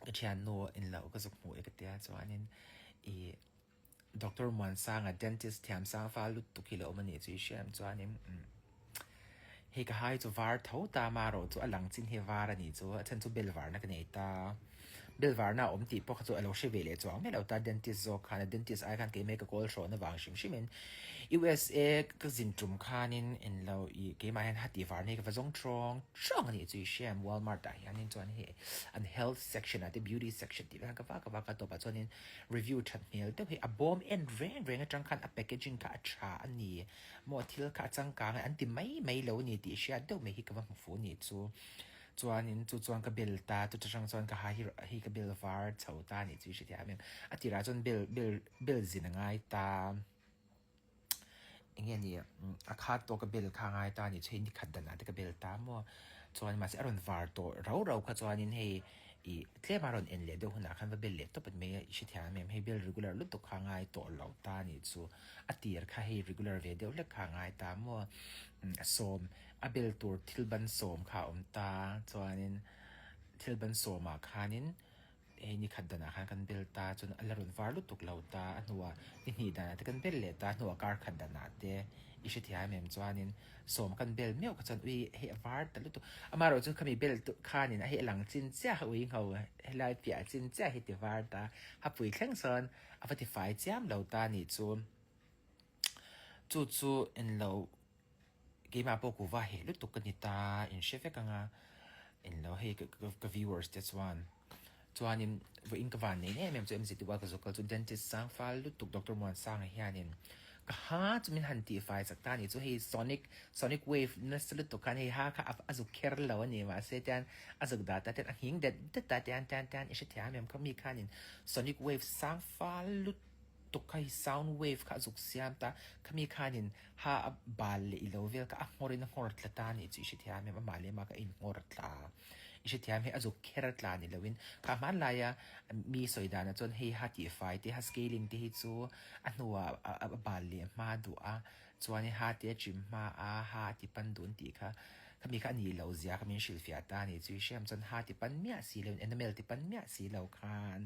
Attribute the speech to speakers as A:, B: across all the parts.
A: Ka thiannu in lo ka zuk hmuh e ka tia chuanin i Doctor Muansanga dentist thiam sang fal lutuk hi lo awm a nih chu i hria em chuanin umm hei ka hai chu var tho ta marawh chu a lang chin hi var a nih chu a chhan chu bel varna ka nei ta bel varna a awm tih pawh kha chu a lo hre ve leh chuang miah lo ta dentist zawk khan a dentist ai khan keimah ka kawl hrawn avang hrim hrim in USA ka zin tum khanin in lo i keimah hian hati varna hi ka va zawng tawng tawng a nih chu i hria em Walmart ah hianin chuan hei an health section ah te beauty section tih vel khan ka vak a vak a tawpah chuanin Review that hmel deuh hi a bawm en reng reng atang khan a packaging kha a tha a ni maw thil kha a changkang a an ti mai mai lo a ni tih hriat deuh mai hi ka va hmu fuh a nih chu. Chuanin chu chuan ka bel ta chu atang chuan ka ha hi hei ka bel var chho ta a nih chu i hrethiam em a tirah chuan bel bel bel zin a ngai ta. Eng nge ni a khat tawh ka bel kha a ngai ta a ni chu hei ni khat danah te ka bel ta maw chuan mahse a rawn var tawh rau rau kha chuanin hei ih tlem a rawn en leh deuh hunah khan va bel leh tawp a ni mai a i hrethiam em em hei bel regular lutuk kha a ngai tawh lo ta a nih chu a tir kha hei regular ve deuh hlek kha a ngai ta maw sawm a bel tur thil ban sawm kha a awm ta chuanin thil ban sawmah khanin. Hei ni khat danah khan kan bel ta chuan a la rawn var lutuk lo ta a hnuah ni hnih danah te kan bel leh ta a hnuah kar khat danah te i hrethiam em chuanin sawm kan bel meuh kha chuan ui hei a var ta lutuk amaherawh chu khami bel khanin a hei a lang chin chiah a ui ngho helai piah chin chiah hi ti var ta hapui thleng sawn a va ti fai chiam lo ta nih chu chu chu englo. Keimah pawh kuhva heh lutuk ka ni ta, in hre vek anga englo hei ka viewers te chuan chuanin vawiin ka van nei em em chu MZT World ka zawk kal chu dentist sang fal lutuk Doctor Muansanga hianin ka ha chu min han tihfai chak ta a ni chu hei sonic sonic wave nasa lutuk khan hei ha kha a zuk kher lo a ni mahse tian a zuk dah ta tian a nghing det det ta tian tian tian i hrethiam em kha mi khanin sonic wave sang fal lutuk tuk kha hi sound wave kha a zuk siam ta khami khanin ha a bal leh ilo vel kha a nghawr in a nghawr tla ta anih chu i hrethiam em amah leh amah kha a in nghawr tla i hrethiam hei a zuk kher tla ni loin kha hmanlaia mi sawi danah chuan hei ha tihfai te ha scaling te hi chu a hnuah a bal leh hma duh a chuan ha te a chim hma a ha a ti pan duh an tih kha khami kha a nih loh zia kha min hrilhfiah ta anih chu i hriam chuan ha ti pan miah si lo in enamel ti pan miah si lo khan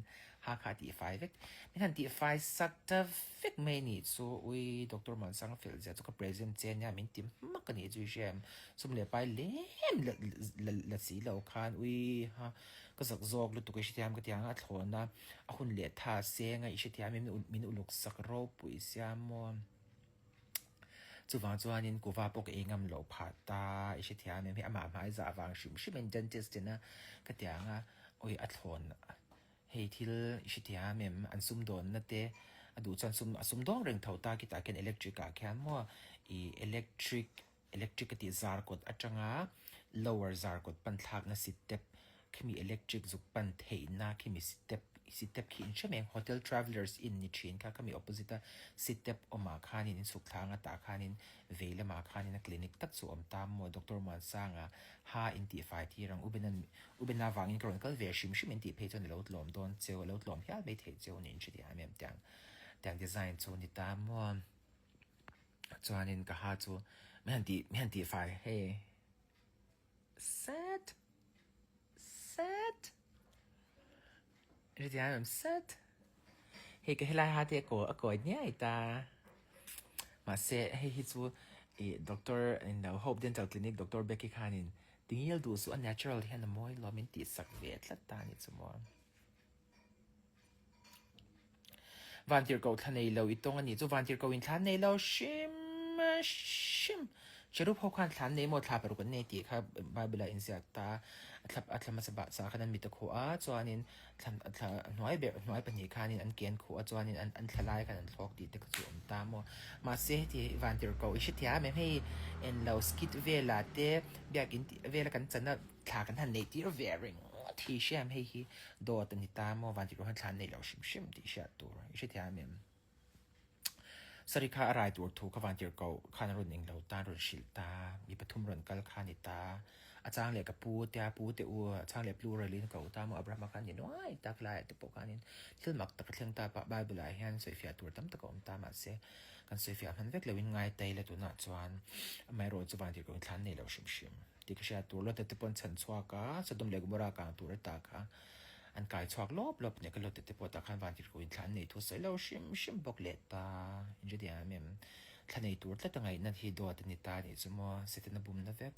A: Ha kha a tihfai vek. Min han tihfai sak ta vek mai anih chu. Ui, Doctor Muansanga fel zia chu ka present che ania min ti hmak anih chu i hria em? Sum leh pai lem la la si lo khan ui ha ka zak zawk lutuk i hrethiam ka ti ang a thlawhna a hun leh tha seng a i hrethiam em min uluk sak ropui sia maw. Chuvang chuanin kuva pawh ka ei ngam loh phah ta i hrethiam em hei amah hmai zah vang hrim hrim in dentist in a ka ti ang a ui a thlawn Hei thil i hrethiam em? An sumdawnna te a duh chuan sum a sumdawng reng tho ta khitah khian electric ah khian maw ih electric electric a tih zar kawt atanga lower zar kawt pan thlakna sitep khimi electric zuk pan theihna khimi sitep sitep khi in hre mai ang hotel travellers inn ni thin kha khami opposite a sitep awmah khanin in chhuk thlang atah khanin vei lamah khanin a clinic tak chu a awm ta maw Doctor Muansanga ha in tihfai tir ang u Benan U Bena vangin ka rawn kal ve hrim hrim in tih phei chuan a lo tlawm dawn cheu, a lo tlawm hial mai theih cheu niin hre thiam em tiang tiang design chu ni ta maw. Chuanin ka ha chu mi han tih mi han tih fai hei set set hre thiam em set hei ka helai ha te a kaw a kawi hniai ta mahse hei hi chu ih doctor in lo Hope Dental Clinic Doctor Becky khanin Tingil duh suh a natural hian a mawi lo min tih sak ve tlat ta a nih chu maw. Vantirhkoh thla nei lo i tawng a nih chu Vantirhkoh in thla nei lo hrim hrim. Cherub ho khan thla an nei maw thla paruk an nei tih kha Bible ah inziak ta a thla a thla hmasa bah chah khan an mit a khuh a chuanin thla thla hnuai ber hnuai pahnih khanin an ke an khuh a chuanin an an thla lai khan an thlawk tih te kha chu a awm ta maw. Mahse heti Vantirhkoh i hrethiam em hei englo skit velah te Biakin tih vela kan chana thla kan han neih tir ve ringawt hi hriam hei hi dawt a ni ta maw vantirh khan thla an neih loh hrim hrim tih hriat tur i hrethiam em? Sari kha a rai tur thu kha vantirh koh khan a rawn englo ta a rawn hrilh ta mi pathum rawn kal kha a ni ta a chang leh ka pu te a pu te u a chang leh plural in ko ta maw Abrahama khan ni nuai tak laiah te pawh khanin thil mak tak a thleng ta pah Bible ah hian sawifiah tur tam tak a awm ta mahse Kan sawifiah hman vek loin ngai ta ila tunah chuan amaherawh chu vantirh koh in thlan nei lo hrim hrim tih ka hriat tur Lota te pawn chhan chhuak a, Sodom leh Gomorrah kang tur a ta kha. An kai chhuak lawp lawp nia ka Lota te pawh tah khan vantirhkoh in thla an nei thu sawi lo hrim hrim bawk leh ta. Inhre diam em? Thla nei tur tlat a ngaihna hi dawt a ni ta anih chu maw? Setana bumna vek.